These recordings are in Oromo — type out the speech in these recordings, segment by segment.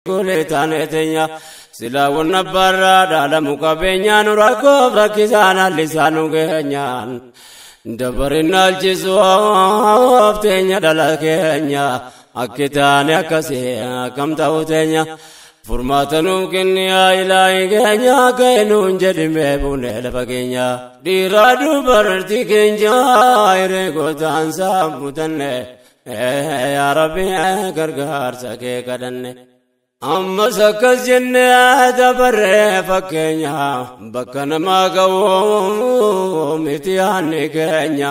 Kuletaan teenya silaawwan abbaarraa dhaalamu qabeenyaan rakkoof rakkisaan allisaan geenyaan dabarin alchisuuf teenya dhala keenya akki taane akkasii akkam ta'u teenya furmaata nuuf kenni yaa ilaahi keenya akka nuun jedhimee buunee lafa keenya dhiiraa dubartii keenya hiree gootaan saammutanne yaa rabbi gargaarsa kee kadhanne. Ammas akkas jennee dabarree fakkeenya bakka namaa ga'u miti yaadni keenya.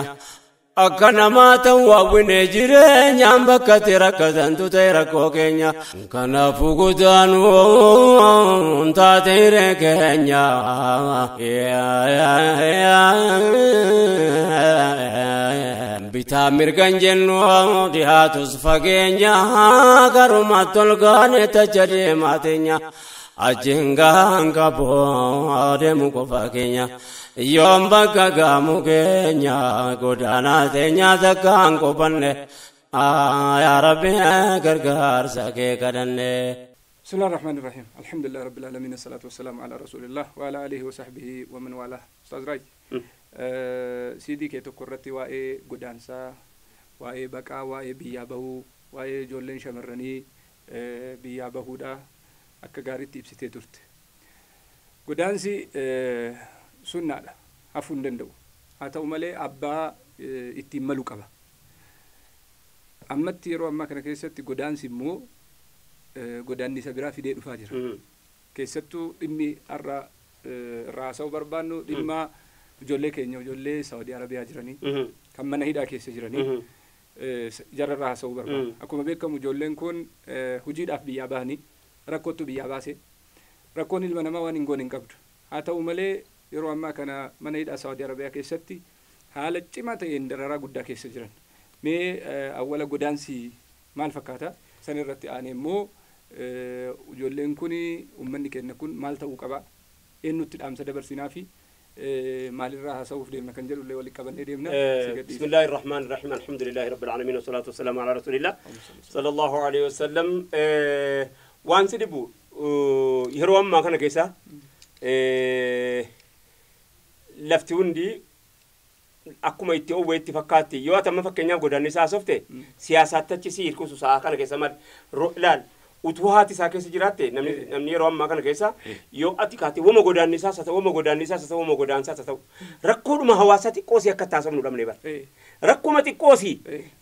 Akka namaa ta'u hawwine jireenyaan bakka itti rakkatantu ta'e rakkoo keenya. Kanaafuu kutaanuu taate hiree keenya. Bitaa mirgan jennu dhiyaatus fageenya garuma tolgaane tacha deemaa teenya. Achiin gahaan qabu deemu qofa keenya. Yoom bakka gaamu keenya godaanaa teenya takkaan qofanne. Yaa Rabbi gargaarsa kee kadhanne. بسم الله الرحمن الرحيم، الحمد لله رب العالمين، الصلاة والسلام على رسول الله وعلى آله وصحبه ومن والاه. أستاذ راج، CD kee tokko irratti waa'ee godaansaa, waa'ee baqaa, waa'ee biyyaa bahuu, waa'ee ijoolleen shamarranii biyyaa bahuudha akka gaariitti ibsitee turte. Godaansi sunnaadha, hafuu hin danda'u. Haa ta'u malee abbaa ittiin malu qaba. Ammatti yeroo ammaa kana keessatti godaansi immoo godaannisa biraa fidee dhufaa jira. Keessattuu dhimmi har'a irraa haasa'uu barbaannu dhimma ijoollee keenya, ijoollee Saawudii Arabiyaa jiranii kan mana hidhaa keessa jiranii jarra irraa haasa'uu barbaanna. Akkuma beekamu ijoolleen kun hojiidhaaf biyyaa bahanii rakkootu biyyaa baase. Rakkoon ilma namaa waan hin goone hin qabdu. Haa ta'u malee yeroo ammaa kana mana hidhaa Saawudii Arabiyaa keessatti haala cimaa ta'een dararaa guddaa keessa jiran. Mee awwala godaansi maal fakkaata? San irratti aanee immoo ijoolleen kun, uummanni keenya kun maal ta'uu qaba? Eenyutti dhaamsa dabarsinaa fi maalirraa haasa'uuf deemna kan jedhullee walitti qabannee deemna. بسم الله الرحمن الرحيم، الحمد لله رب العالمين، والصلاة والسلام على رسول الله صلى الله عليه وسلم. Waan si dhibu yeroo ammaa kana keessa lafti hundi akkuma itti oowwe itti fakkaatti. Yoo ati amma fakkeenyaaf godaanni isaa haasofte siyaasaatti achi si hirkisu sa'a kana keessa maal ilaal, utuu haati isaa keessa jiraatte namni yeroo ammaa kana keessa yoo ati kaate wama godaanni isaas haa ta'u, wama godaanni isaas haa ta'u, wama godaansaas haa ta'u, rakkoodhuma hawaasaa xiqqoosii akka taasifnu dhabne bara. Rakkuma xiqqoosii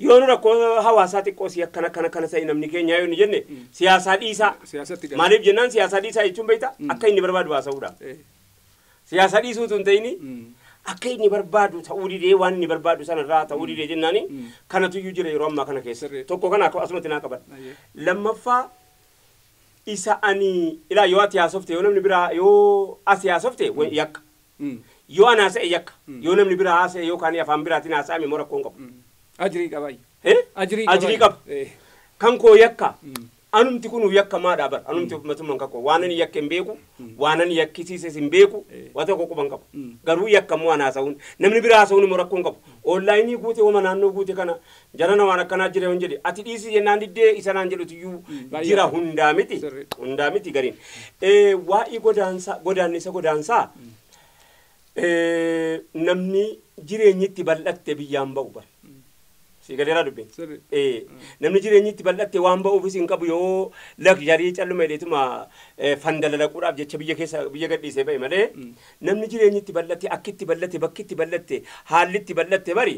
yoo nu rakkoo hawaasaa xiqqoosii akkana akkana akkana ta'e namni keenya yoo nu jenne siyaasaa dhiisaa. Maaliif jennaan siyaasaa dhiisaa jechuun beektaa akka inni barbaadu haasa'uudha. Siyaasaa dhiisuu tun ta'ini akka inni barbaadu ta'uu didee, waan inni barbaadu sanarraa ta'uu didee jennaani kanatu iyyuu jira yeroo ammaa kana keessa. Tokko kana asumatti naa qaban. Lammaffaa isa ani ilaa yoo ati haasofte, yoo namni biraa yoo asi haasofte yakka. Yoo ana haasa'e yakka. Yoo namni biraa haasa'e yookaan afaan biraatiin haasa'ame immoo rakkoo hin qabu. Ajirii qaba. Ajirii qaba. Kan koo yakka. Anumti kun yakka maadhaa bara. Anumti matummaan kakoo. Waan ani yakka hin beeku, waan ani yakkisiises hin beeku, waa tokko quban qabu. Garuu yakka immoo ana haasa'uun, namni biraa haasa'uun immoo rakkoo hin qabu. Online guute, wama naannoo guute kana jarana waan akkanaa jira yoon jedhe, ati dhiisi jennaan diddee isa naan jedhutu iyyuu jira, hundaa miti. Hundaa miti gariin. Waa'ee godaansaa, godaannisa godaansaa, namni jireenyitti bal'atte biyyaan ba'u bara. Si galeeraa dubbiin. Namni jireenyi itti bal'atte waan ba'uufis hin qabu, yoo luxury calluma jedheetuma fandala dhaquudhaaf jecha biyya keessa biyya gadhiisee ba'e malee, namni jireenyi itti bal'atte, akki itti bal'atte, bakki itti bal'atte, haalli itti bal'atte bari.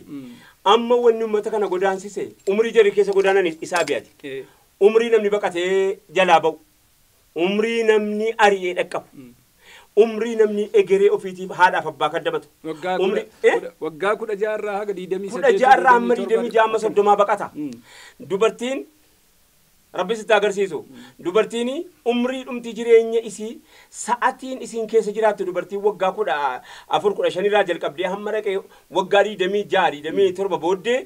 Amma wanni uummata kana godaansise umrii jarri keessa godaanan isaa bi'ate. Umrii namni baqatee jalaa ba'u. Umrii namni ari'ee dhaqqabu. Umrii namni egeree ofiitiif haadhaaf abbaa kaddamatu. Waggaa 16rraa haga 28. 16rraa hamma 26, amma 30 baqata. Dubartiin rabbi sitti agarsiisu. Dubartiin umrii dhumti jireenya isii sa'atiin isiin keessa jiraattu, dubartiin waggaa 14, 15rraa jalqabdee hamma dhaqee waggaa 26, 27 booddee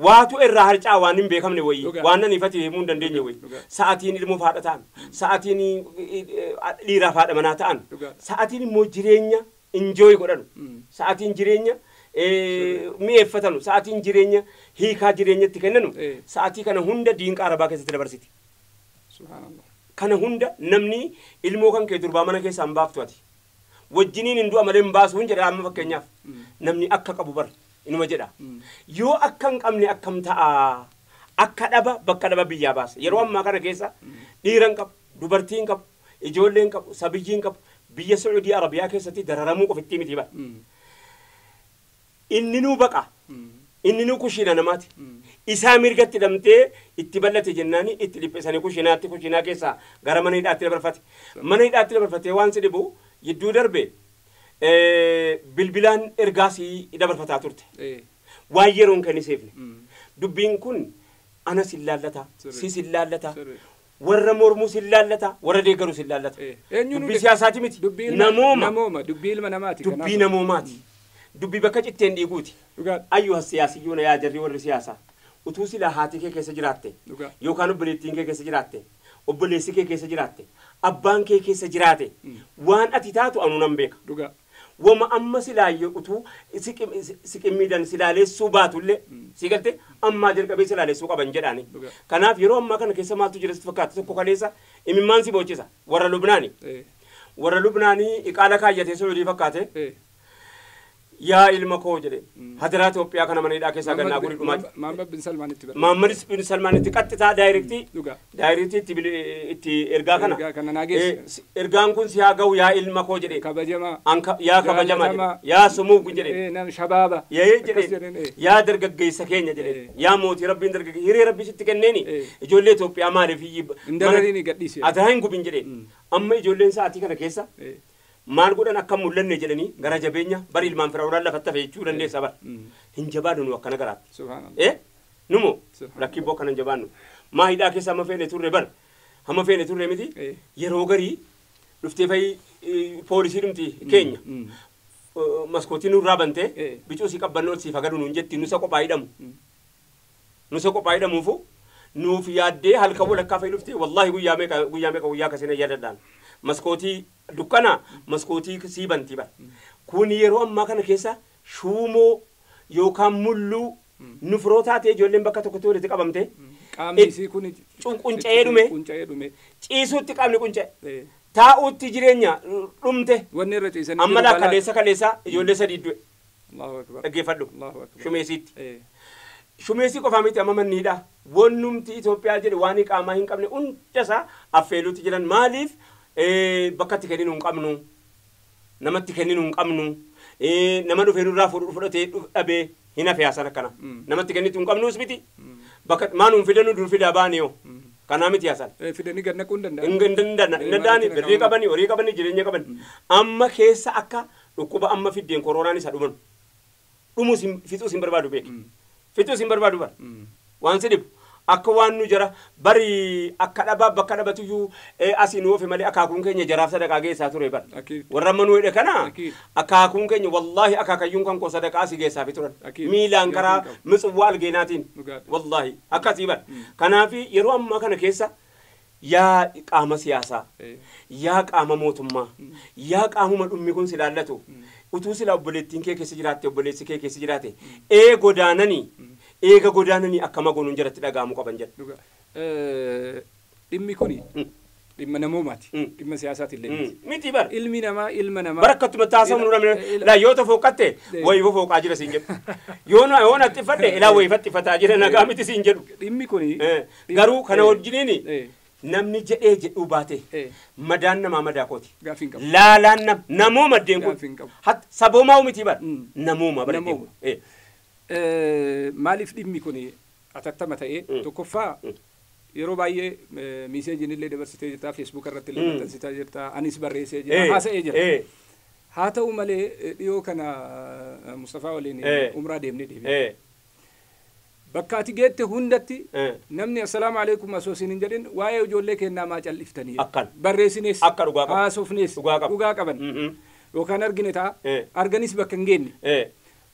waatu irraa harcaa waan hin beekamne wayii, waan nan ifatti himuu hin dandeenye wayii. Sa'atiin ilmoof haadha ta'an, sa'atiin dhiiraaf haadha manaa ta'an, sa'atiin immoo jireenya enjoy godhanu, sa'atiin jireenya mi'eeffatanu, sa'atiin jireenya hiikaa jireenyatti kennanu, sa'atii kana hunda diinqa arabaa keessatti dabarsiti. Kana hunda namni ilmoo kan kee durbaa mana keessaa hin baaftu ati. Wajjiniin hin du'a malee hin baasu hin jedha amma fakkeenyaaf. Namni akka qabu bar inuma jedha. Yoo akka hin qabne akkam ta'a? Akka dhaba bakka dhaba biyyaa baasa. Yeroo ammaa kana keessa dhiira hin qabu, dubartii hin qabu, ijoollee hin qabu, sabiyyii hin qabu. Biyya Sacuudii Arabiyaa keessatti dararamuu qofittii miti bara. Inni nuu baqa. Inni nuu kushiina namaati. Isaa mirgatti hidhamtee itti bal'ate jennaani itti dhiphisanii kushinaatti kushinaa keessaa gara mana hidhaatti dabarfate. Mana hidhaatti dabarfatee waan si dhibu gidduu darbe bilbilaan ergaa si dabarfataa turte. Waan yeroon kenniseefne. Dubbiin kun anas hin laallata, sis hin laallata, warra mormuus hin laallata, warra deeggaruus hin laallata. Dubbii siyaasaati miti. Namooma. Dubbii ilma namaati. Dubbii namoomaati. Dubbii bakka citteen dhiiguuti. Ayyuha siyaasiyyuuna yaa jarri warri siyaasaa. Utuu silaa haati kee keessa jiraatte yookaan obboleettiin kee keessa jiraatte obboleessi kee keessa jiraatte abbaan kee keessa jiraate waan ati taatu anuu nan beeka. Wama amma silaa utuu siqimmiidhaan silaaleessuu baatullee si galte ammaa jalqabee silaaleessuu qaban jedhaani. Kanaaf yeroo ammaa kana keessa maaltu jira sitti fakkaata tokko kaleessa imimmaan si boochisa warra Lubnaani. Warra Lubnaanii iqaala kaayyatee Suudii fakkaate. Yaa ilma koo jedhe hadaraa Itoophiyaa kana mana hidhaa keessaa gannaa gurii dhumaa. Mahammad bin Salmaan itti bara. Mahammad bin Salmaan itti qaxxitaa daayirektii. Daayirektii itti ergaa kana. Ergaan kun si haa ga'u yaa ilma koo jedhe. Kabajamaa. Yaa kabajamaa jedhe. Yaa sumuugu jedhe. Shabaaba. Yee jedhe. Yaa dargaggeessa keenya jedhe. Yaa mootii rabbiin dargaggeessa hiree rabbii sitti kenneeni. Ijoollee Itoophiyaa maaliif iyyi. Hin darariin gadhiise. Adaraa hin gubin jedhe. Amma ijoolleen sa'aatii kana keessa. Maal godhan akka mul'anne jedhanii gara jabeenya bari ilmaan firaa'uudhaan lafatti hafe jechuu dandeessa bara. Hin jabaannu nu akkana garaatti. Numo lakkii boo akkana hin jabaannu. Maa hidhaa keessa hamma feene turre bara. Hamma feene turre miti yeroo garii dhuftee fa'i poolisii dhumti keenya. Maskootii nurraa bantee bicuu si qabbannoo siif hagalu nuun jetti nusa kophaa hidhamu. Nusa kophaa hidhamuufu nuuf yaaddee halkan walakkaa fa'i dhuftee wallaahi guyyaa meeqa guyyaa meeqa guyyaa akkasiin yaadadhaan. Maskootii dukkana maskootii sii bantii bara. Kun yeroo ammaa kana keessa shuumoo yookaan mulluu nufroo taatee ijoolleen bakka tokkotti walitti qabamte. Qaamni isii kun qunca'ee dhume. Ciisuutti qaamni qunca'e. Taa'uutti jireenya dhumte. Wanni irra ciisanii. Amma laa kaleessa kaleessa ijoollee sadii du'e. Dhaggeeffadhu. Shumeesiitti. Shumeesii qofaa miti amma manniidha. Wannumti Itoophiyaa jedhe waan qaamaa hin qabne hundasaa affeeluutti jiran maaliif? Bakka itti kenninu hin qabnu, namatti kenninu hin qabnu, nama dhufee nurraa fudhatee dhabee hin hafe haasan akkana. Namatti kennitu hin qabnus miti. Bakka maa nuun fidannu dur fidaa baane yoo. Kanaa miti haasan. Fidanii gad naquu hin danda'an. Hin danda'an. Hin danda'ani birrii qabani, horii qabani, jireenya qabani. Amma keessa akka dhukkuba amma fiddeen koronaan isa dhuman. Dhumus fixuus hin barbaadu beeki. Fixuus hin barbaadu bara. Waan si dhibu. Akka waan nu jara bari akka dhabaa bakka dhabatuyyuu asii nu oofe malee akaakuun keenya jaraaf sadaqaa geessaa ture bara. Warra amma nu hidhe kana akaakuun keenya wallaahi akaakayyuun kan koo sadaqaa asii geessaafi turan. Miilaan karaa mitsawwaa algeenaatiin wallaahi akkasii bara. Kanaaf yeroo ammaa kana keessa yaa qaama siyaasaa, yaa qaama mootummaa, yaa qaamuma dhummi kun si laallatu utuu silaa obboleettiin kee keessa jiraatte obboleessi kee keessa jiraate ee godaananii eega godaananii akkama goonuun jalatti dhaga'amuu qaban jedha. Dhimmi kuni dhimma namoomaati. Dhimma siyaasaati illee miti. Miti bara. Ilmi namaa ilma namaa. Bara akkatuma taasifamu nurra laa yoo fooqatte wayii fooqaa jira siin jedhu. Yoo yoo natti ilaa wayii fattifataa jira nagaa miti siin jedhu. Dhimmi kuni. Garuu kana wajjiniini namni jedhee jedhuu baate madaan namaa madaa kooti. Laalaan namooma addeen kun. Saboomaa miti bara. Namooma bara. Maaliif dhimmi kun atattama ta'ee tokkoffaa yeroo baay'ee miiseejiin illee dabarsitee jirta feesbuuk irratti illee maxxansitee jirta anis barreessee jira haasa'ee jira. Haa ta'u malee dhiyoo kana Mustafaa waliin umraa deemnee deebi'e. Bakka ati geette hundatti namni assalaamu alaikum osoo siin hin jedhin waa'ee ijoollee kennaa maa calliftanii. Barreessines haasofnes dhugaa qaban yookaan argine ta'a arganis bakka hin geenne.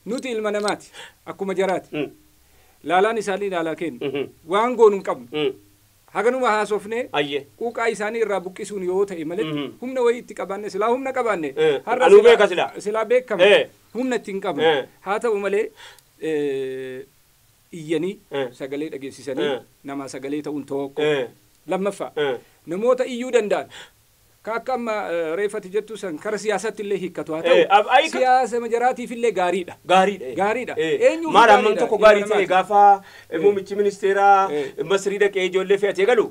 Nuti ilma namaati akkuma jaraati. Laalaan isaanii laalaa kennu. Waan goonu hin qabnu. Haganuma haasofnee quuqaa isaanii irraa buqqisuun yoo ta'e malee humna wayii itti qabaanne silaa humna qabaanne. Har'a silaa beekama humna itti hin qabnu. Haa ta'u malee iyyanii sagalee dhageessisanii nama sagalee ta'uun tokko. Lammaffaa Namoota iyyuu danda'an. Ka akka amma reeffati jettu san kara siyaasatti illee hiikkatu haa ta'u. Siyaasa majaraatiif illee gaariidha. Gaariidha. Gaariidha. Eenyuuf Maal amman tokko gaarii ta'e gaafa muummichi ministeeraa Masrii dhaqee ijoollee fe'atee galu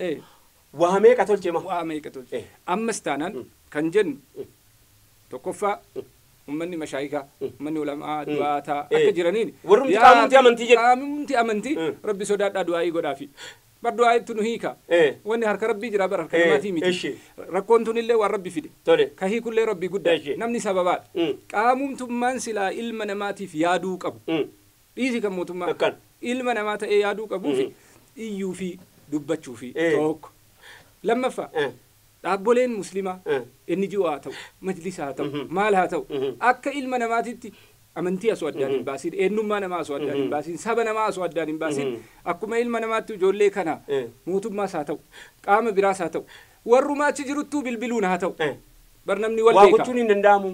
waa meeqa tolche ma? Waa meeqa tolche. Ammas taanaan kan jennu tokkoffaa ummanni mashaayikaa, ummanni ulamaa, du'aataa akka jiraniin. Warrumti qaamumti amantii jedhu. Qaamumti amantii rabbi sodaadhaa du'aayii godhaafi. Bar du'aayitti nu hiika. Wanni harka rabbii jira bar harka namaatii miti. Rakkoon tunillee waan rabbi fide. Ka hiikullee rabbi guddaa. Namni sababaadha. Qaamumtummaan silaa ilma namaatiif yaaduu qabu. Dhiisi kan mootummaa. Ilma namaa ta'ee yaaduu qabuufi iyyuu fi dubbachuu fi tokko. Lammaffaa. Dhaabboleen muslimaa inni ji'u haa ta'u, majlisa haa ta'u, maal haa ta'u, akka ilma namaatitti amantii osoo addaan hin baasiin, eenyummaa namaa osoo addaan hin baasiin, saba namaa osoo addaan hin baasiin, akkuma ilma namaatti ijoollee kana mootummaas haa ta'u, qaama biraas haa ta'u, warrumaa achi jiruttuu bilbiluun haa ta'u. Bar namni wal Waa beeka. gochuun hin danda'amu.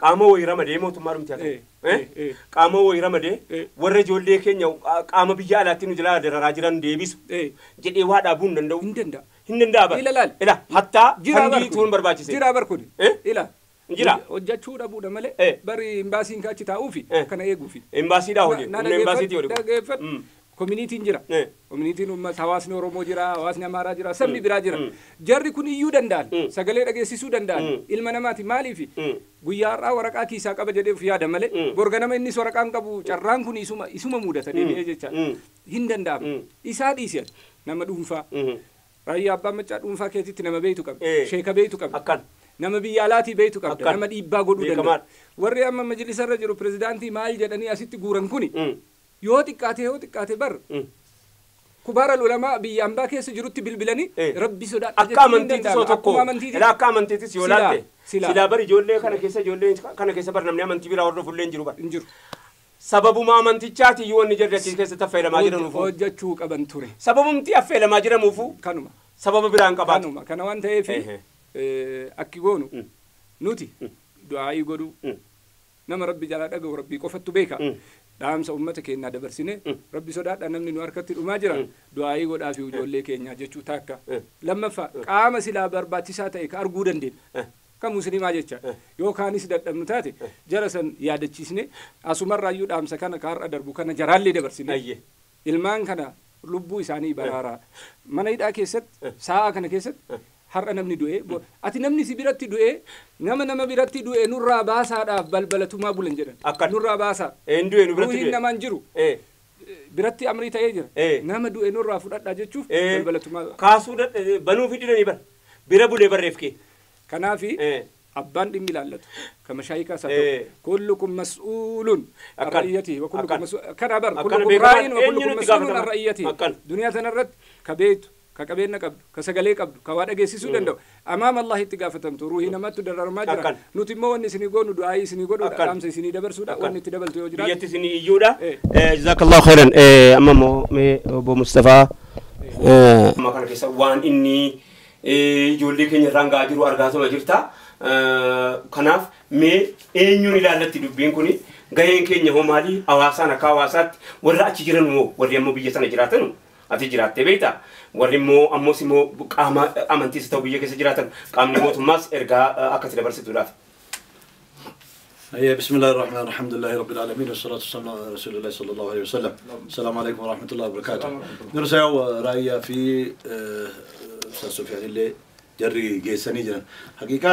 Qaama wayii ramadee mootummaa dhumti haa ta'u. Qaama wayii ramadee warra ijoollee keenya qaama biyya alaatti nu jalaa dararaa jiran deebisu jedhee waa dhaabuu hin danda'u. Hin danda'a. Hin danda'a bara. Ila laal. Ila hattaa fandii tuun barbaachise. Jiraa bar kuni. Ila. Jira. Hojjechuu dhabuudha malee bari imbaasiin kaachi taa'uufi kana eeguufi. Imbaasiidhaa hojii. Humna imbaasiitii hojii. Dhaggeeffadhu. Koominiitiin jira. Koominiitiin uummata hawaasni Oromoo jira, hawaasni Amaaraa jira, sabni biraa jira. Jarri kun iyyuu danda'an, sagalee dhageessisuu danda'an, ilma namaati maaliifi guyyaa har'aa waraqaa kiisaa qaba jedhee of yaada malee borga nama innis waraqaan qabu carraan kun isuma mudata deebi'ee jecha hin danda'amu. Isaa dhiisi nama dhuunfaa. Raayyaa abbaa maccaa dhuunfaa keetitti nama beeytu qabda. Sheeka beeytu qabda. Nama biyya alaatii beeytu qabda. Nama dhiibbaa godhuu danda'a. Warri amma majlisarra jiru pirezidaantii maal jedhanii asitti guuran kuni yoo xiqqaate bar kubaara ulamaa biyya ambaa keessa jirutti bilbilanii rabbi sodaadha Akka amantiitis yoo tokko ila akka amantiitis yoo laatte silaa bar ijoollee kana keessa ijoollee kana keessa bar namni amantii biraa hordofu illee hin jiru bar. Hin jiru. Sababuma amantichaati yoo inni jarri achi keessatti affeelamaa jiranuufu. Hojjechuu qaban ture. Sababumti affeelamaa jiramuufu. Kanuma. Sababa biraan qabaatu. Kanuma kana waan ta'eef akki goonu nuti du'aayii godhuu nama rabbi jalaa dhaga'u rabbii qofattu beeka. Dhaamsa uummata keenyaa dabarsine rabbi sodaadha namni nu harkatti dhumaa jira du'aayii godhaa fi ijoollee keenyaa jechuu taakka. Lammaffaa qaama silaa barbaachisaa ta'e ka arguu dandeenya. Kan musliimaa jecha yookaanis dadhabnu taate jara san yaadachiisne asumarraayyuu dhaamsa kana ka har'a darbu kana jaraallee dabarsine ilmaan kana lubbuu isaanii baraaraa mana hidhaa keessatti sa'a kana keessatti har'a namni du'ee ati namni si biratti du'ee nama biratti du'ee nurraa baasaadhaaf balbalatumaa bulan jedhan nurraa baasaa du'e nu biratti du'e namaan jiru biratti amrii ta'ee jira nama du'e nurraa fudhadhaa jechuuf balbalatumaa kaasuu banuu fidinanii bara bira bulee barreef kee kanaafi abbaan dhimmi ilaallatu ka mashaayikaa isaa ta'u kullukum mas'uulun an ra'iyyatihi wa kullukum mas'uulun kana bar kullukum raa'in wa kullukum mas'uulun an ra'iyyatihi duniyaa tanarratti ka beektu ka qabeenya qabdu ka sagalee qabdu ka waa dhageessisuu danda'u amaama Allah itti gaafatamtu ruuhii namatti dararamaa jira nuti immoo wanni isinii goonu du'aayii isinii godhuudha dhaamsa isinii dabarsuudha wanni itti dabaltu yoo jiraatu biyyatti isinii iyyuudha jazakallahu khairan amma immoo mee obbo Mustafaa amma kana keessa waan inni ijoollee keenya irraan ga'aa jiru argaatuma jirta kanaaf mee eenyuun ilaallatti dubbiin kuni gaheen keenya hoo maali hawaasaan akka hawaasaatti warra achi jiran moo warri ammoo biyya sana jiraatan ati jiraattee beekta warri immoo ammoos immoo qaama amantiis ta'u biyya keessa jiraatan qaamni mootummaas ergaa akkasi dabarsituudhaaf. بسم الله الرحمن الرحيم الحمد لله رب العالمين والصلاة والسلام على رسول الله صلى الله عليه وسلم السلام عليكم ورحمة الله وبركاته نرسل رأي في أستاذ سفيان اللي جري جيساني جرا حقيقة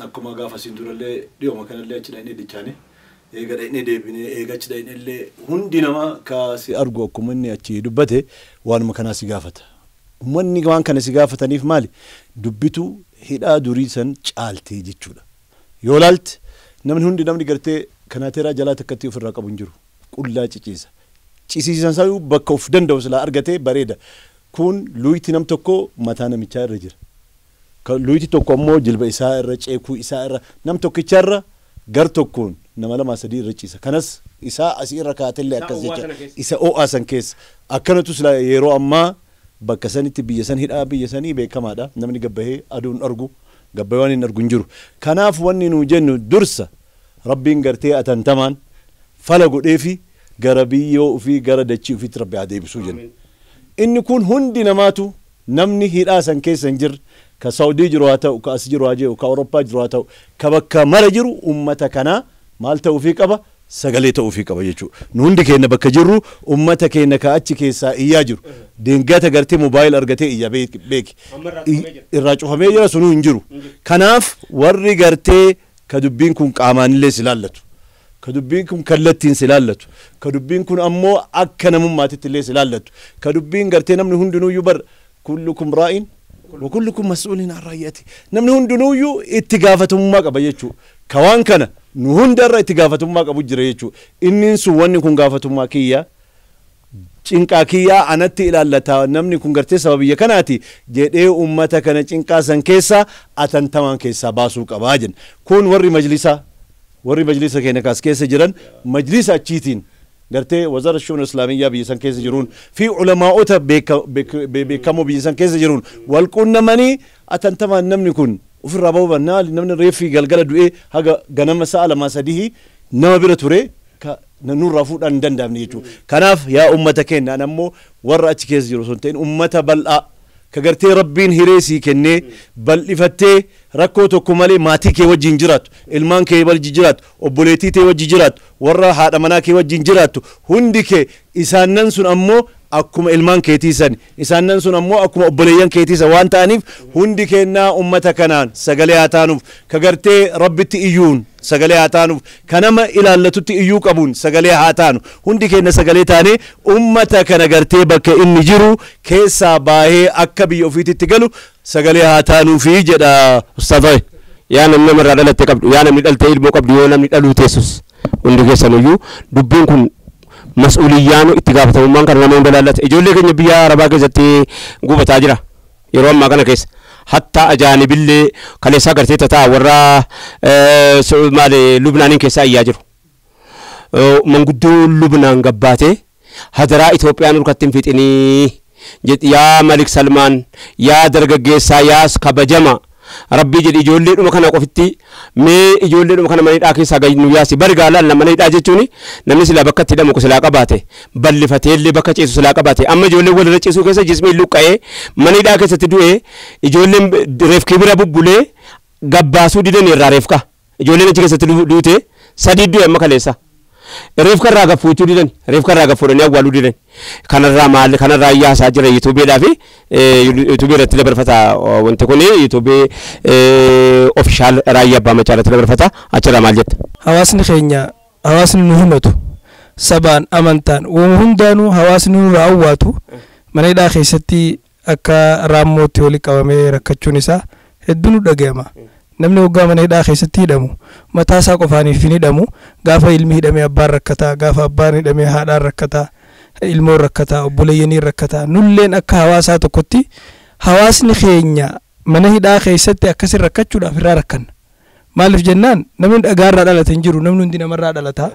أكما قافة سندور اللي اليوم كان اللي أشنا إني دشاني إيجا إني دبني إيجا أشنا إني اللي هندي نما كاسي أرجو أكم إني أشي دبته وأنا ما كان سيقافته مني كمان كان سيقافته نيف مالي دبته هدا دوريسن شالتي جتشولا يولالت namni hundi namni gartee kanaateeraa jalaa takkatti ofirraa qabu hin jiru qullaa ciciisa ciciisan isaa bakka of danda'u silaa argatee bareeda kun luyti nam tokko mataa namichaa irra jira luyti tokko ammoo jilba isaa irra ceekuu isaa irra nam tokkicha irra gar tokkoon nama lama sadii irra ciisa kanas isaa asii irra kaatellee akkas jecha isa ho'aa san keessa akkanatu silaa yeroo ammaa bakka sanitti biyya san hidhaa biyya sanii beekamaadha namni gabbahee aduun argu gabbahee waan hin argu hin jiru kanaaf wanni nu jennu dursa rabbiin gartee atantamaan fala godheefi gara biyyoo ofii gara dachii ofiitti rabbi haa deebisuu jenna inni kun hundi namaatu Namni hidhaa san keessa hin jirre ka Saawudii jiru haa ta'u, ka as jiru haa jiru, ka Awurooppaa jiru haa ta'u, ka bakka mara jiru ummata kanaa maal ta'uufii qaba? Sagalee ta'uufii qaba jechuudha. Nu hundi keenya bakka jirru ummata keenya ka achi keessaa iyyaa jiru. Deengata gartee moobaayil argatee iyya beeki. Irraa cufamee jira sunuu hin jiru. Kanaaf warri gartee ka dubbiin kun qaamaanillee si laallatu. Ka dubbiin kun kallattiin si laallatu. Ka dubbiin kun ammoo akka namummaatitti illee si laallatu. Ka dubbiin gartee namni hundinuyyuu bar kullukum raa'in wa kullukum mas'uulin an ra'iyyati. Namni hundinuyyuu itti gaafatamummaa qaba jechuudha. Ka waan kana nu hundarra itti gaafatamummaa qabu jira jechuudha. Inni sun wanni kun gaafatamummaa kiyya cinqaa kiyyaa anatti ilaallata namni kun gartee saba biyya kanaati jedhee ummata kana cinqaa san keessaa atantamaan keessaa baasuu qabaa jenna. Kun warri majlisaa warri majlisa keenya kaas keessa jiran majlisa achiitiin gartee wazara shuun islaamiyyaa biyya san keessa jiruun fi ulamaa'ota beekamoo biyya san keessa jiruun wal quunnamanii atantamaan namni kun ofirraa bahuu bannaa namni reeffii galgala du'ee haga ganama sa'a 2 3 nama bira ture nurraa fuudhaan hin danda'amne jechuudha. Kanaaf yaa ummata keenya an ammoo warra achi keessa jiru osoo hin ta'in ummata bal'aa ka gartee rabbiin hiree sii kennee bal'ifattee rakkoo tokko malee maatii kee wajjin jiraattu, ilmaan kee wajjin jiraattu, obboleettii tee wajjin jiraattu, warra haadha manaa kee wajjin jiraattu hundi kee isaannan sun ammoo akkuma ilmaan keetii san isaannan sun ammoo akkuma obboleeyyan keetii san waan ta'aniif hundi kennaa ummata kanaan sagalee haa taanuuf ka gartee rabbitti iyyuun sagalee haa taanuuf ka nama ilaallatutti iyyuu qabuun sagalee haa taanu hundi kenna sagalee taanee ummata kana gartee bakka inni jiru keessaa baahee akka biyya ofiititti galu sagalee haa taanuufi jedha Ustaaz. Yaa namni namarraa dhalatte qabdu, yaa namni dhaltee ilmoo qabdu, yoo namni dhaluu teessus hundi keessanuyyuu dubbiin kun mas'uuliyyaan itti gaafatamummaan kan nama hunda laallata. Ijoollee keenya biyya Arabaa keessatti gubataa jira yeroo ammaa kana keessa. Hatta ajaanibillee kaleessaa gartee tataa warra maali Lubnaaniin keessaa iyyaa jiru. Manguddoo Lubnaan gabbaatee hadaraa Itoophiyaan harkatti hin fixinii jedhi yaa Malik Salmaan yaa dargaggeessaa yaa kabajama Rabbii jedhi ijoollee dhuma kana qofitti mee ijoollee dhuma kana mana hidhaa keessaa gadi nu yaasi bari gaalaan mana hidhaa jechuun namni silaa bakka itti hidhamu silaa qabaate bal'ifateellee bakka ciisu silaa qabaate amma ijoolleen walirra ciisuu keessa jismiin luqqa'ee mana hidhaa keessatti du'ee ijoolleen reefkii bira bubbulee gabbaasuu didan irraa reefka ijoolleen achi keessatti duute sadii du'e amma kaleessa. Reefka irraa gaffuuchuu didan reefka irraa gaffuudhanii awwaaluu didan kanarraa maal kanarraa iyyaasaa jira yuutuubiidhaa fi yuutuubii irratti dabarfata wanti kun yuutuubii ofishaal raayyaa abbaa macaa irratti dabarfata achirraa maal jetta. Hawaasni keenya hawaasni nu himatu sabaan amantaan uuma hundaanuu hawaasni nurraa awwaatu mana hidhaa keessatti akka raammootti walitti qabamee rakkachuun isaa hedduu nu dhaga'ama. Namni waggaa mana hidhaa keessatti hidhamu mataa isaa qofaaniif hin hidhamu gaafa ilmi hidhamee abbaan rakkataa gaafa abbaan hidhamee haadhaan rakkataa ilmoon rakkataa obboleeyyaniin rakkataa nulleen akka hawaasaa tokkotti hawaasni keenya mana hidhaa keessatti akkasin rakkachuudhaaf irraa rakkanna. Maaliif jennaan namni dhagaarraa dhalate hin jiru namni hundi namarraa dhalata.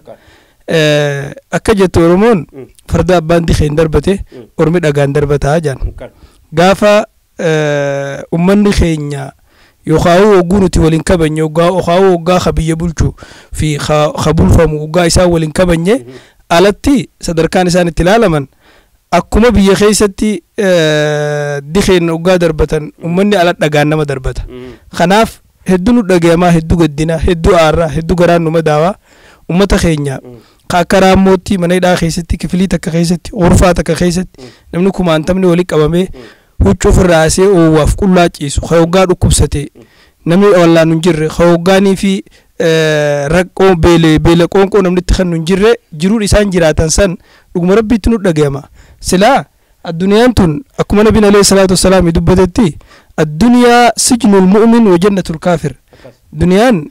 Akka jettu Oromoon farda abbaan dikeen darbate ormi dhagaan darbataa jaan. Gaafa ummanni keenya yookaan hogguu nuti waliin kabajne yookaan hoggaa ka biyya bulchu fi ka bulfamu hoggaa isaan waliin kabajne alatti sadarkaan isaan itti ilaalaman akkuma biyya keessatti dikeen hoggaa darbatan ummanni ala dhagaan nama darbata. Kanaaf hedduu nu dhagayamaa hedduu gaddina hedduu aarraa hedduu garaan nu madaawaa ummata keenya ka akka raammootti mana hidhaa keessatti kifilii takka keessatti urfaa takka keessatti namni kumaantamni walitti qabamee huccuu ofirraa asee oowwaaf qullaa ciisu ka hoggaa dhukkubsate namni wallaan hin jirre ka hoggaanii fi rakkoo beelee beela qoonqoo namni itti kennu hin jirre jiruun isaan jiraatan san dhuguma rabbiitti nu dhagayama. Silaa addunyaan tun akkuma nabiin alayhi salaatu wassalaam dubbatetti addunyaa sijnul mu'min wa jannatul kaafir. Duniyaan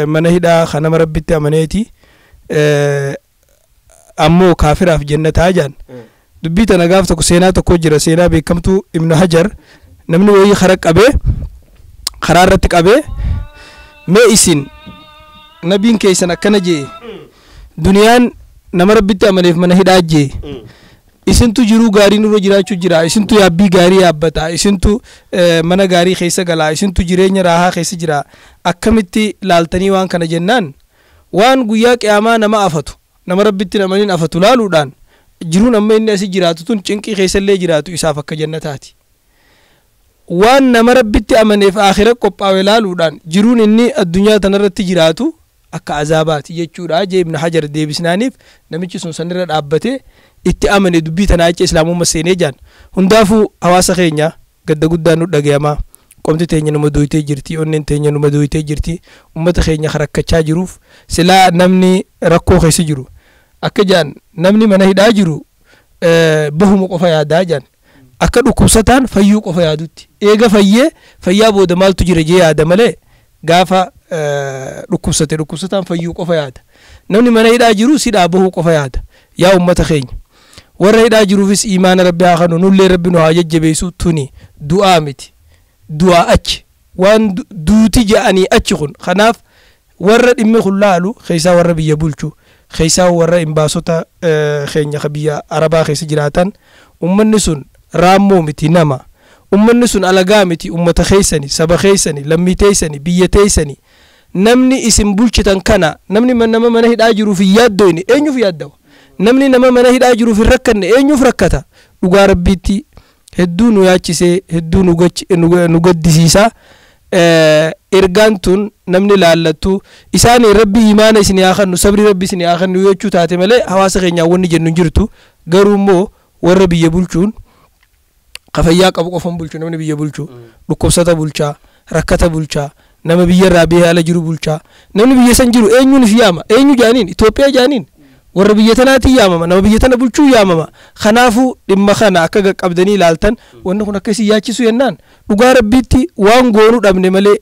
mana hidhaa kan nama rabbitti amaneeti ammoo kaafiraaf jannataa jaan. Dubbii tana gaaf tokko seenaa tokko jira seenaa beekamtuu Ibnu Hajar namni wayii karaa qabee karaa irratti qabee mee isin nabiin keessan akkana jee duniyaan nama rabbitti amaneef mana hidhaa jee isintu jiruu gaarii nurra jiraachuu jira isintu yaabbii gaarii yaabbata isintu mana gaarii keessa galaa isintu jireenya raahaa keessa jira akkamitti laaltanii waan kana jennaan waan guyyaa qiyaamaa nama afatu nama rabbitti namaniin afatu laaluudhaan jiruun amma inni asii jiraatu tun cinqii keessallee jiraatu isaaf akka jannataati. Waan nama rabbitti amaneef aakhira qophaa'e ilaaluudhaan jiruun inni addunyaa tanarratti jiraatu akka azaabaati jechuudha jee Ibn Hajar deebisnaaniif namichi sun sanirra dhaabbatee itti amane dubbii tanaa jecha islaamummaa seenee jaan. Hundaafuu hawaasa keenya gadda guddaan nu dhagayamaa. Qomti teenya numa duutee jirti, onneen teenya numa duutee jirti. Ummata keenya rakkachaa jiruuf silaa namni rakkoo keessa jiru akka jaan namni mana hidhaa jiru bahuma qofa yaadaa jaan. Akka dhukkubsataan fayyuu qofa yaadutti. Eega fayyee fayyaa booda maaltu jira jee yaada malee gaafa dhukkubsate dhukkubsataan fayyuu qofa yaada. Namni mana hidhaa jiru sidhaa bahuu qofa yaada. Yaa ummata keenya warra hidhaa jiruufis imaana rabbi haa kennu, nullee rabbi nu haa jajjabeessu. Tuni du'aa miti, du'aa achi waan duuti ja'anii achi kun. Kanaaf warra dhimmi kun laalu keessaa warra biyya bulchu, keessaa warra imbaasota keenya ka biyya arabaa keessa jiraatan, ummanni sun raammoo miti nama, ummanni sun alagaa miti, ummata keessani, saba keessani, lammii teessani, biyya teessani. Namni isin bulchitan kana namni nama mana hidhaa jiruuf hin yaaddoyne eenyuuf yaaddawa? Namni nama mana hidhaa jiruuf hin rakkanne eenyuuf rakkata? Dhugaa rabbiitti hedduu nu yaachisee, hedduu nu gaddisiisa. Ergaan tun namni laallattu isaanii rabbi imaana isin haa kennu, sabri rabbi isin haa kennu jechuu taate malee hawaasa keenyaan wanni jennu hin jirtu. Garuu immoo warra biyya bulchuun ka fayyaa qabu qofan bulchu. Namni biyya bulchu dhukkubsata bulchaa, rakkata bulchaa, nama biyya irraa biyya ala jiru bulchaa. Namni biyya san jiru eenyuun if yaama? Eenyu jaaniin? Itoophiyaa jaaniin? Warra biyya tanaatiin yaamama, nama biyya tana bulchuu yaamama. Kanaafuu dhimma kana akka qaqqabdanii ilaaltan, wanni kun akka isin yaachisu jennaan dhugaa rabbiitti waan goonuu dhabne malee,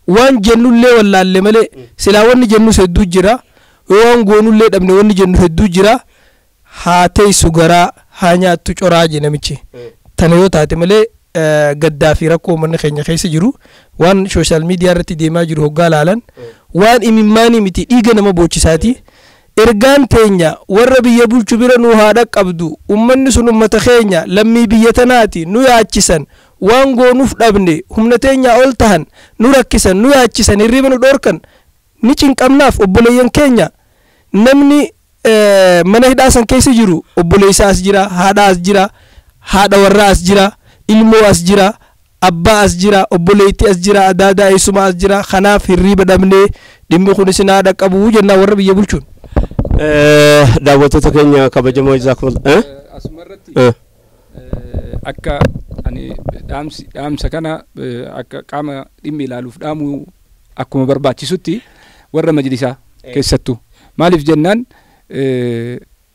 waan jennullee wallaalle malee, silaa wanni jennus hedduu jira. Yoo waan goonullee dhabne wanni jennu hedduu jira. Haa teessu garaa haa nyaattu coraa je namichi. Tana yoo taate malee gaddaa fi rakkoo uummanni keenya keessa jiru, waan social media irratti deemaa jiru hoggaa laalan waan imimmaanii miti, dhiiga nama boochisaati. Ergaan teenya warra biyya bulchu bira nu haa dhaqqabdu. Ummanni sun ummata keenya, lammii biyya tanaati, nu yaachisan, waan goonuuf dhabne, humna teenyaa ol tahan, nu rakkisan, nu yaachisan, hirriba nu dhoorkan, ni cinqamnaaf obboleeyyan keenya. Namni mana hidhaa san keessa jiru obboleessa as jira, haadha as jira, haadha warraa as jira, ilmoo as jira, abbaa as jira, obboleettii as jira, adaadaa eessumaa as jira. Kanaaf hirriba dhabnee dhimmi kun isin haa dhaqqabu jennaan warra biyya bulchuun. Daawwattoota keenya kabajamoo, jazaakumullah. Asumarratti akka ani dhaamsa kana akka qaama dhimmi ilaaluuf dhaamuu akkuma barbaachisutti warra majlisaa keessattuu, maaliif jennaan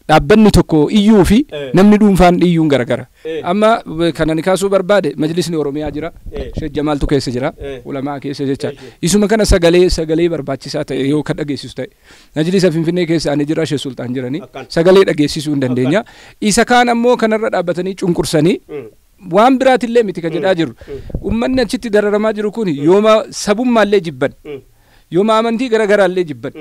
dhaabbanni tokko iyyuu fi namni dhuunfaan iyyuun garagara. Amma kan ani kaasuu barbaade majlisni Oromiyaa jira. Sheek Jamaaltu keessa jira. Ulamaa keessa jecha. Isuma kana sagalee barbaachisaa ta'e yoo kan dhageessisu ta'e. Majlisa Finfinnee keessa ani jira, Sheek Sultaan jiranii sagalee dhageessisuu hin dandeenya. Isa kaan ammoo kanarra dhaabbatanii cunqursanii waan biraatillee miti kan jedhaa jiru. Uummanni achitti dararamaa jiru kun yooma sabummaallee jibban. Yooma amantii garaagaraallee jibban.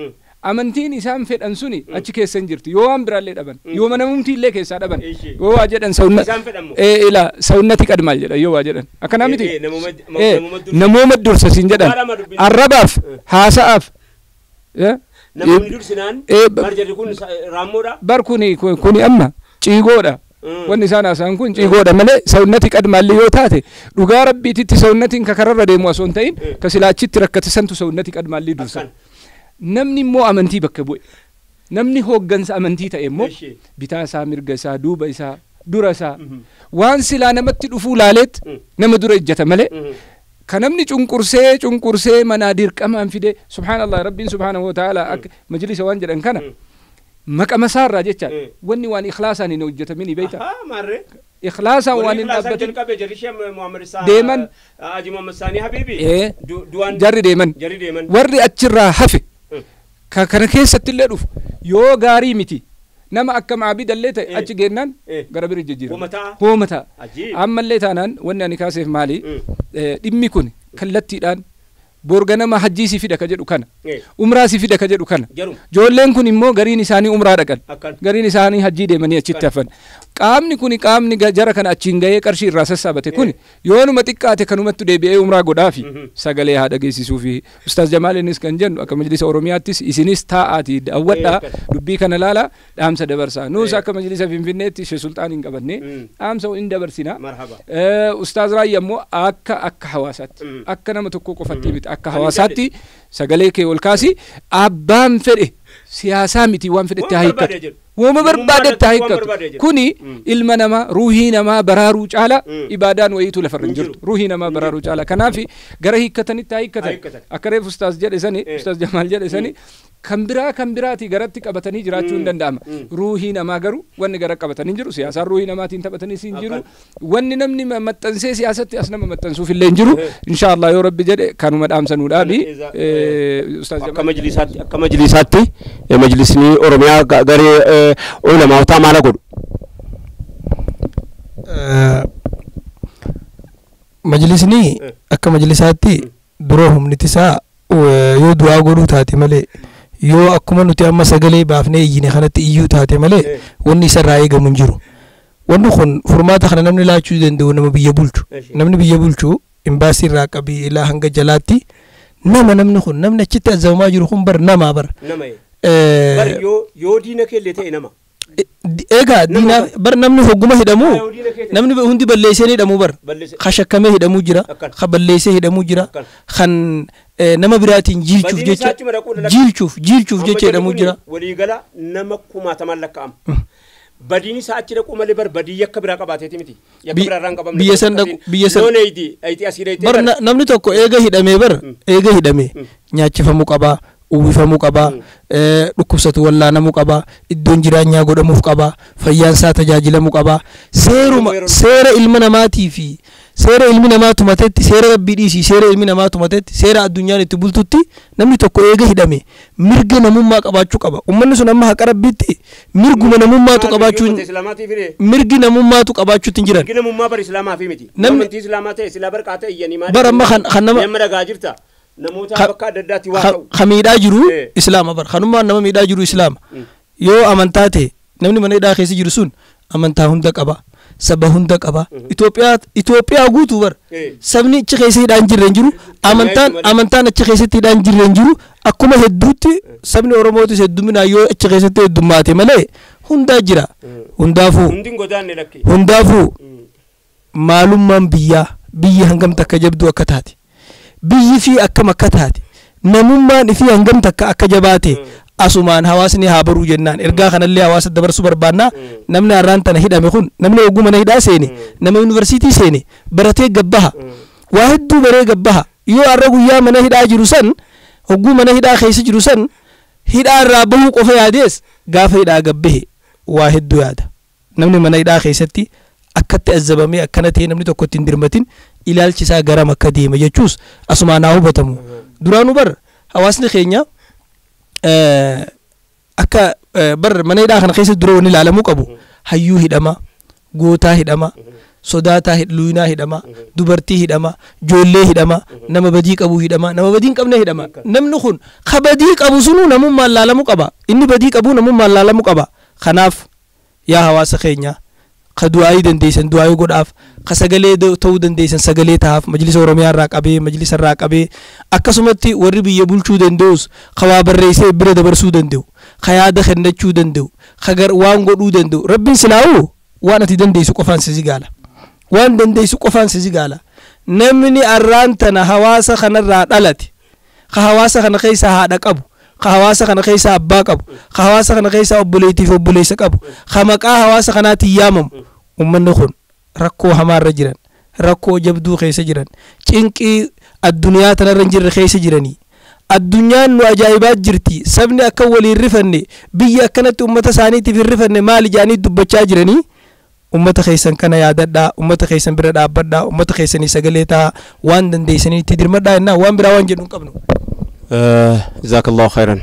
Amantiin isaan fedhan suni achi keessa hin jirti. Yoo waan biraallee dhaban, yooma namumti illee keessaa dhaban, yoo waa jedhan sawunna ila sawunnati qadmaal jedhan, yoo waa jedhan akkanaa miti, namooma dursa siin jedhan arrabaaf haasa'aaf. Namoonni dursinaan bar jarri kun raammoodha. Bar kuni amma ciigoodha. Wanni isaan haasa'an kun ciigoodha malee sawunnati qadmaalli yoo taate dhugaa rabbiititti sawunnatiin kakararra deemu osoo hin ta'in ka silaa achitti rakkate santu sawunnati qadmaallii dursa. Namni immoo amantii bakka bu'e, namni hooggansa amantii ta'e immoo bitaa isaa, mirga isaa, duuba isaa, dura isaa waan silaa namatti dhufuu laaleet nama dura ejjata malee ka namni cunqursee cunqursee manaa dirqamaan fide. Subhaanallah, rabbiin subhaanahu wa ta'ala akka majlisa waan jedhan kana maqama isaarraa jecha wanni waan ikhlaasaan hin hojjetamin beeyta, ikhlaasaan waan hin dhaabbatin deeman jarri deeman. Warri achirraa hafe ka kana keessatti illee dhufu yoo gaarii miti, nama akka maabidallee ta'e achi geennaan gara bira jijjiirama hooma ta'a. Ammallee taanaan wanni ani kaaseef maali, dhimmi kun kallattiidhaan Borga nama hajjii si fida ka jedhu kana. Umraa si fida ka jedhu kana. Ijoolleen kun immoo gariin isaanii umraa dhaqan. Gariin isaanii hajjii deemanii achitti hafan. Qaamni kun qaamni jara kana achiin gahee qarshii irraa sassaabate kun yoonuma xiqqaate kanumatti deebi'ee umraa godhaafi sagalee haa dhageessisuufi. Ustaaz Jamaal innis kan jennu akka Majlisa Oromiyaattis isinis taa'aatii daawwadhaa, dubbii kana laala, dhaamsa dabarsaa. Nuus akka Majlisa Finfinneetti Shee Sulxaan hin qabanne dhaamsa hin dabarsina. Ustaaz Raayyaa immoo akka hawaasaatti, akka nama tokko qofatti miti, akka hawaasaatti sagalee kee ol kaasi. Abbaan fedhe siyaasaa miti, waan fedhetti haa hiikkatu. Wooma barbaadetti haa hiikkatu. Kuni ilma namaa, ruuhii namaa baraaruu caala ibaadaan wayiitu lafarra hin jirtu. Ruuhii namaa baraaruu caala. Kanaaf gara hiikkatanitti haa hiikkatan. Akka reef Ustaaz jedhe sani, Ustaaz Jamaal jedhe sani, kan biraa kan biraati garatti qabatanii jiraachuu hin danda'ama. Ruuhii namaa garuu wanni gara qabatanii jiru. Siyaasaan ruuhii namaatiin taphatanii hin jiru. Wanni namni maxxansee siyaasatti as nama maxxansuuf illee hin jiru. Inshaallah, yoo Rabbi jedhe kanuma dhaamsanuu dhaabi. Akka majlisaatti majlisni Oromiyaa garee ulamaawotaa maala godhu? Majlisni akka majlisaatti dura humniti isaa yoo du'aa godhuu taate malee, yoo akkuma nuti amma sagalee baafnee iyyine kanatti iyyuu taate malee, wanni isarraa eegamu hin jiru. Wanni kun furmaata kana namni laachuu danda'u nama biyya bulchu. Namni biyya bulchu imbaasii irraa qabii ilaa hanga jalaatti nama, namni kun, namni achitti azabamaa jiru kun bar namaa bar. Nama. Yoo diina keellee ta'e nama. Egaa diinaa bar namni hogguma hidhamu namni hundi balleessee hidhamuu bar ka shakkamee hidhamuu jira, ka balleessee hidhamuu jira, kan nama biraatiin jiilchuuf jecha hidhamuu jira. Waliigala nama kumaatamaan lakkaa'ama. Badiin isaa achi dhaquu malee bar badii yakka biraa qabaateeti miti. Yakka biraa irraa hin qabamne. Biyya san dhaqu, biyya san. Loon eeyti eeyti asii eeyti. Bar namni tokko eega hidhamee bar eega hidhamee nyaachifamuu qabaa, uwwifamuu qabaa, dhukkubsatu wallaanamuu qabaa, iddoon jireenyaa godhamuuf qabaa, fayyaan isaa tajaajilamuu qabaa. Seeruma seera ilma namaatii fi seera ilmi namaa tumatetti, seera Rabbii dhiisii, seera ilmi namaa tumatetti, seera addunyaan itti bultutti namni tokko eega hidhame mirga namummaa qabaachuu qaba. Ummanni sun amma haqa Rabbiitti mirguma namummaatu qabaachuu, mirgi namummaatu qabaachuutti hin jiran. Mirgi namummaa bar Islaamaa fi miti. Namni amantii Islaamaa ta'e silaa barqaa ta'e iyyanii maali? Bar amma kan nama Nama dhagaa jirta. Namoota bakka adda addaatti waa ta'u. Ka miidhaa jiru Islaama bar. Kanummaan nama miidhaa jiru Islaama. Yoo amantaa ta'e, namni mana hidhaa keessa jiru sun amantaa hunda qaba. Saba hunda qaba. Itoophiyaa guutuu bar. Sabni achi keessa hidhaan jirre hin jiru. Amantaan achi keessatti hidhaan jirre hin jiru. Akkuma hedduutti sabni Oromootis hedduminaan yoo achi keessatti heddummaate malee hundaa jira. Hundaafuu. Hundi hin godaanne lakki. Hundaafuu maalummaan biyyaa, biyyi hangam takka jabduu akka taate, biyyi fi akkam akka taate, namummaan fi hangam takka akka jabaate asumaan hawaasni haa baruu jennaan ergaa kanallee hawaasa dabarsuu barbaannaa. Namni har'aan tana hidhame kun, namni oguu mana hidhaa seene, nama yuunivarsiitii seene baratee gabbaha, waa hedduu baree gabbaha. Yoo har'a guyyaa mana hidhaa jiru san, hogguu mana hidhaa keessa jiru san, hidhaa irraa bahuu qofa yaadees, gaafa hidhaa gabbahe waa hedduu yaada. Namni mana hidhaa keessatti akkatti azabamee akkana ta'e, namni tokko ittiin dirmatin, ilaalchi isaa garam akka deema jechuus asumaan haa hubatamu. Duraanuu bar hawaasni keenya akka bar mana hidhaa kana keessatti dura wanni ilaalamuu qabu hayyuu hidhama, gootaa hidhama, sodaataa, luunaa hidhama, dubartii hidhama, ijoollee hidhama, nama badii qabu hidhama, nama badii hin qabne hidhama. Namni kun ka badii qabu sunuu namummaan laalamuu qaba. Inni badii qabu namummaan laalamuu qaba. Kanaaf yaa hawaasa keenya, ka du'aayii dandeessan du'aayii godhaaf, ka sagalee ta'uu dandeessan sagalee ta'aaf. Majlisa Oromiyaa irraa qabee, majlisa irraa qabee, akkasumatti warri biyya bulchuu danda'us, ka waa barreessee bira dabarsuu danda'u, ka yaada kennachuu danda'u, ka waan godhuu danda'u, Rabbiin silaa'u waan ati dandeessu qofaan si gaala, waan dandeessu qofaan si gaala. Namni arraan tana hawaasa kanarraa dhalate, ka hawaasa kana keessa haadha qabu, ka hawaasa kana keessa abbaa qabu, ka hawaasa kana keessa obboleettii fi obboleessa qabu, ka maqaa hawaasa kanaatiin yaamamu, ummanni kun rakkoo hamaarra jiran, rakkoo jabduu keessa jiran, cinqii addunyaa tanarra hin jirre keessa jiranii. Addunyaan nu ajaa'ibaa jirti, sabni akka waliin rifanne, biyya akkanatti ummata isaaniitiif hin rifanne maali jedhanii dubbachaa jiranii. Ummata keessan kana yaadadhaa, ummata keessan bira dhaabbadhaa, ummata keessanii sagalee ta'a, waan dandeessanii itti dirmadhaa jennaa, waan biraa waan jedhu hin qabnu. Jazaakallahu khairan.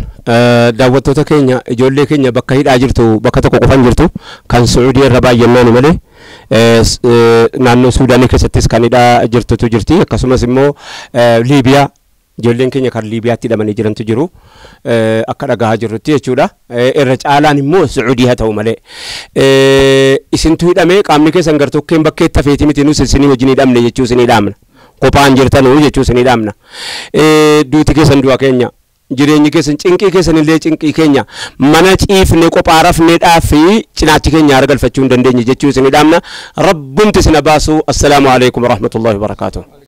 Daawwattoota keenya, ijoollee keenya bakka hidhaa jirtu bakka tokko qofan jirtu, kan Su'uudii irra baay'annaan malee naannoo Suudaanii keessattis kan hidhaa jirtutu jirti, akkasumas immoo Liibiyaa Ijoolleen keenya kan Liibiyaatti hidhamanii jirantu jiru akka dhagahaa jirrutti jechuudha. Irra caalaan immoo Sucuudii haa ta'u malee. Isintu hidhamee qaamni keessan gartokkeen bakkeetti hafeeti miti nus isinii wajjin hidhamne jechuu isinii dhaamna. Kophaan jirtanuu jechuu isinii dhaamna. Duuti keessan du'a keenya. Jireenyi keessan cinqii keessan illee cinqii keenya mana ciifne qophaa rafneedhaa fi cinaachi keenya haara galfachuu hin dandeenye jechuu isinii dhaamna. Rabbumti isin baasu. Assalaamu alaikum warahmatullahi wabarakaatuh.